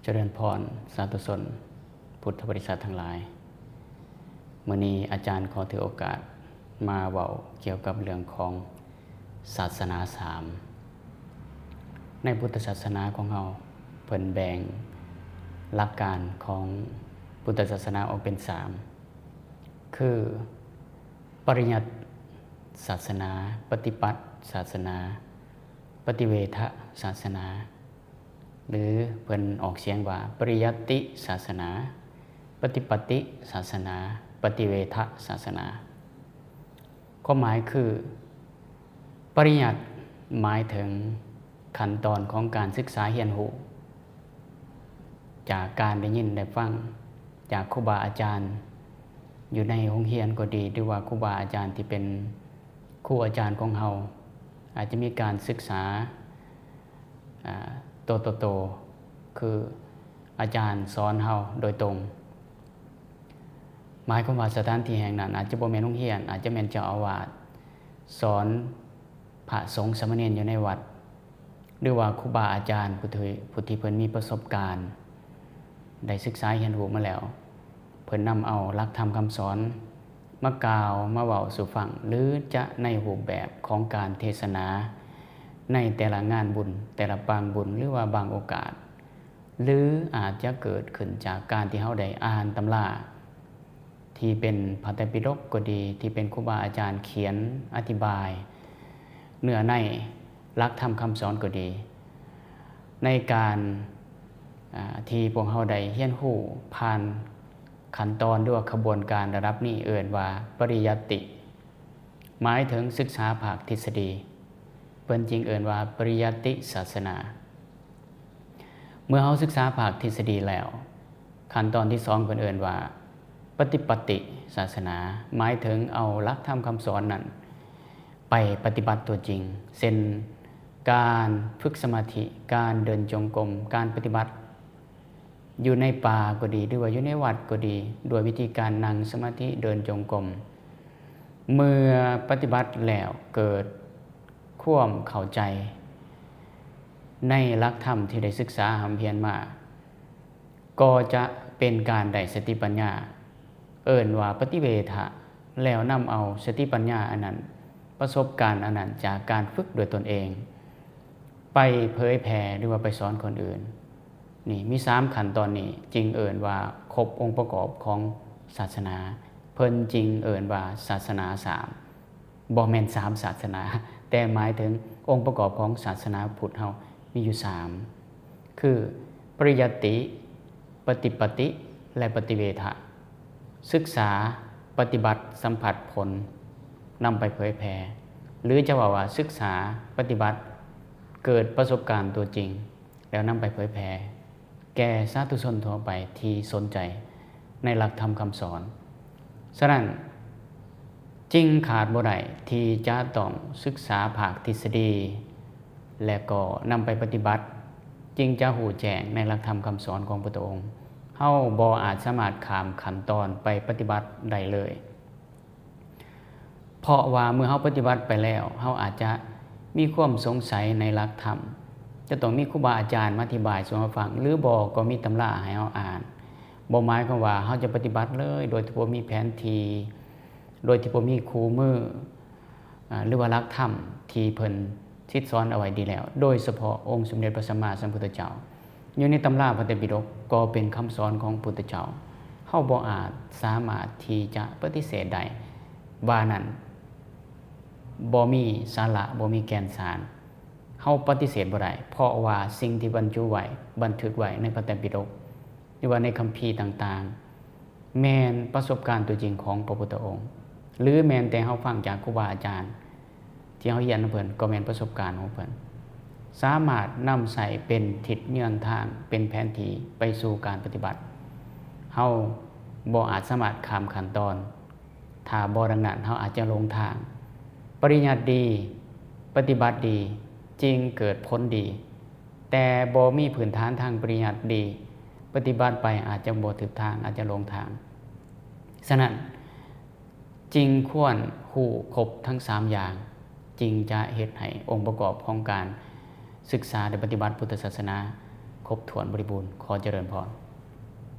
ຈະເລີນພອນ ສາທຸຊົນພຸດທະບໍລິສັດທັງຫຼາຍ, ມື້ນີ້ອາຈານຂໍຖືໂອກາດມາເວົ້າກ່ຽວກັບເລື່ອງຂອງສາສະໜາສາມ. ໃນພຸດທະສາສະໜາຂອງເຮົາ ເພິ່ນແບ່ງຫຼັກການຂອງພຸດທະສາສະໜາອອກເປັນສາມ ຄື ປະລິຍັດສາສະໜາ, ປະຕິປັດສາສະໜາ, ປະຕິເວທະສາສະໜາ ຫຼື ເພິ່ນອອກສຽງວ່າ ປະລິຍັດຕິສາສະໜາ, ປະຕິປັດຕິສາສະໜາ, ປະຕິເວທະສາສະໜາ. ຄວາມໝາຍຄື ປະລິຍັດໝາຍເຖິງຂັ້ນຕອນຂອງການສຶກສາຮຽນຮູ້ ຈາກການໄດ້ຍິນໄດ້ຟັງຈາກຄູບາອາຈານ ຢູ່ໃນໂຮງຮຽນກໍດີ ຫຼືວ່າຄູບາອາຈານທີ່ເປັນຄູອາຈານຂອງເຮົາ ອາດຈະມີການສຶກສາ ອາ ໂຕຕໍ່ໂຕ ຄືອາຈານສອນເຮົາໂດຍຕົງ. ໝາຍຄວາມວ່າສະຖານທີ່ແຫ່ງນັ້ນອາດຈະບໍ່ແມ່ນໂຮງຮຽນ, ອາດຈະແມ່ນເຈົ້າອາວາດສອນພະສົງສາມະເນນຢູ່ໃນວັດ ຫຼືວ່າຄູບາອາຈານຜູ້ທີ່ ຜູ້ທີ່ເພິ່ນມີປະສົບການ ໄດ້ສຶກສາຮຽນຮູ້ມາແລ້ວ, ເພິ່ນນຳເອົາຫຼັກທຳຄຳສອນມາກ່າວ ມາເວົ້າສູ່ຟັງ ຫຼືຈະໃນຮູບແບບຂອງການເທສະໜາໃນແຕ່ລະງານບຸນ, ແຕ່ລະປາງບຸນ ຫຼືວ່າບາງໂອກາດ ຫຼືອາດຈະເກີດຂຶ້ນຈາກການທີ່ເຮົາໄດ້ອ່ານຕຳລາ ທີ່ເປັນພະໄຕປິດົກກໍດີ, ທີ່ເປັນຄູບາອາຈານຂຽນອະທິບາຍເນື້ອໃນຫຼັກທຳຄຳສອນກໍດີ, ໃນການ ອາ ທີ່ພວກເຮົາໄດ້ຮຽນຮູ້ຜ່ານຂັ້ນຕອນ ຫຼືວ່າຂະບວນການລະດັບນີ້ເອີ້ນວ່າປະລິຍັດຕິ ໝາຍເຖິງສຶກສາພາກທິດສະດີ, ເພິ່ນຈຶ່ງເອີ້ນວ່າປະລິຍັດຕິສາສະໜາ. ເມື່ອເຮົາສຶກສາພາກທິດສະດີແລ້ວ, ຂັ້ນຕອນທີສອງເພິ່ນເອີ້ນວ່າປະຕິປັດຕິສາສະໜາ, ໝາຍເຖິງເອົາຫຼັກທຳຄຳສອນນັ້ນໄປປະຕິບັດຕົວຈິງ, ເຊັ່ນ ການຝຶກສະມາທິ, ການເດີນຈົງກົມ, ການປະຕິບັດ ຢູ່ໃນປ່າກໍດີ ຫຼືວ່າຢູ່ໃນວັດກໍດີ, ດ້ວຍວິທີການນັ່ງສະມາທິ, ເດີນຈົງກົມ, ເມື່ອປະຕິບັດແລ້ວເກີດຄວາມເຂົ້າໃຈໃນຫຼັກທຳທີ່ໄດ້ສຶກສາຮ່ຳຮຽນມາ, ກໍຈະເປັນການໄດ້ສະຕິປັນຍາ ເອີ້ນວ່າປະຕິເວທະ, ແລ້ວນຳເອົາສະຕິປັນຍາອັນນັ້ນ, ປະສົບການອັນນັ້ນຈາກການຝຶກດ້ວຍຕົນເອງ ໄປເຜີຍແຜ່ ຫຼືວ່າໄປສອນຄົນອື່ນ. ນີ້ມີສາມຂັ້ນຕອນນີ້ ຈຶ່ງເອີ້ນວ່າຄົບອົງປະກອບຂອງສາສະໜາ, ເພິ່ນຈຶ່ງເອີ້ນວ່າສາສະໜາສາມ. ບໍ່ແມ່ນສາມສາສະໜາ, ແຕ່ໝາຍເຖິງອົງປະກອບຂອງສາສະໜາພຸດເຮົາມີຢູ່ສາມ ຄື ປະລິຍັດຕິ, ປະຕິປັດຕິ ແລະ ປະຕິເວທະ. ສຶກສາ, ປະຕິບັດ, ສຳຜັດຜົນ, ນຳໄປເຜີຍແຜ່ ຫຼື ຈະເວົ້າວ່າສຶກສາ, ປະຕິບັດ, ເກີດປະສົບການຕົວຈິງ ແລ້ວນຳໄປເຜີຍແຜ່ແກ່ສາທຸຊົນທົ່ວໄປທີ່ສົນໃຈໃນຫຼັກທຳຄຳສອນ. ສະນັ້ນ, ຈຶ່ງຂາດບໍ່ໄດ້ທີ່ຈະຕ້ອງສຶກສາພາກທິດສະດີ ແລະ ກໍນຳໄປປະຕິບັດ, ຈຶ່ງຈະຮູ້ແຈ້ງໃນຫຼັກທຳຄຳສອນຂອງພຸດທະອົງ. ເຮົາບໍ່ອາດສາມາດຂ້າມຂັ້ນຕອນໄປປະຕິບັດໄດ້ເລີຍ. ເພາະວ່າເມື່ອເຮົາປະຕິບັດໄປແລ້ວ, ເຮົາອາດຈະມີຄວາມສົງໄສໃນຫຼັກທຳ, ຈະຕ້ອງມີຄູບາອາຈານມາອະທິບາຍສູ່ເຮົາຟັງ ຫຼືບໍ່ກໍມີຕຳລາໃຫ້ເຮົາອ່ານ. ບໍ່ໝາຍຄວາມວ່າເຮົາຈະປະຕິບັດເລີຍ ໂດຍທີ່ບໍ່ມີແຜນທີ່, ໂດຍທີ່ບໍ່ມີຄູ່ມື, ອາ, ຫຼືວ່າຫຼັກທຳທີ່ເພິ່ນສິດສອນເອົາໄວ້ດີແລ້ວ, ໂດຍສະເພາະອົງສົມເດັດພະສຳມາສຳພຸດທະເຈົ້າ. ຢູ່ໃນຕຳລາພະໄຕປິດົກກໍເປັນຄຳສອນຂອງພຸດທະເຈົ້າ. ເຮົາບໍ່ອາດສາມາດທີ່ຈະປະຕິເສດໄດ້ວ່ານັ້ນບໍ່ມີສາລະ, ບໍ່ມີແກ່ນສານ. ເຮົາປະຕິເສດບໍ່ໄດ້, ເພາະວ່າສິ່ງທີ່ບັນຈຸໄວ້, ບັນທຶກໄວ້ໃນພະໄຕປິດົກ ຫຼືວ່າໃນຄຳພີຕ່າງໆ ແມ່ນປະສົບການຕົວຈິງຂອງພະພຸດທະອົງ ຫຼືແມ່ນແຕ່ເຮົາຟັງຈາກຄູບາອາຈານ ທີ່ເຮົາຮຽນນຳເພິ່ນ ກໍແມ່ນປະສົບການຂອງເພິ່ນ ສາມາດນຳໃຊ້ເປັນທິດຍານທາງ ເປັນແຜນທີ່ໄປສູ່ການປະຕິບັດ. ເຮົາບໍ່ອາດສາມາດຂ້າມຂັ້ນຕອນ, ຖ້າບໍ່ດັ່ງນັ້ນ ເຮົາອາດຈະຫຼົງທາງ. ປະລິຍັດດີ, ປະຕິບັດດີ ຈຶ່ງເກີດຜົນດີ, ແຕ່ບໍ່ມີພື້ນຖານທາງປະລິຍັດດີ, ປະຕິບັດໄປອາດຈະບໍ່ຖືກທາງ, ອາດຈະຫຼົງທາງ. ສະນັ້ນ, ຈຶ່ງຄວນຮູ້ຄົບທັງສາມຢ່າງ, ຈຶ່ງຈະເຮັດໃຫ້ອົງປະກອບຂອງການສຶກສາ ແລະ ປະຕິບັດພຸດທະສາສະໜາ ຄົບຖ້ວນບໍລິບູນ. ຂໍຈະເລີນພອນ.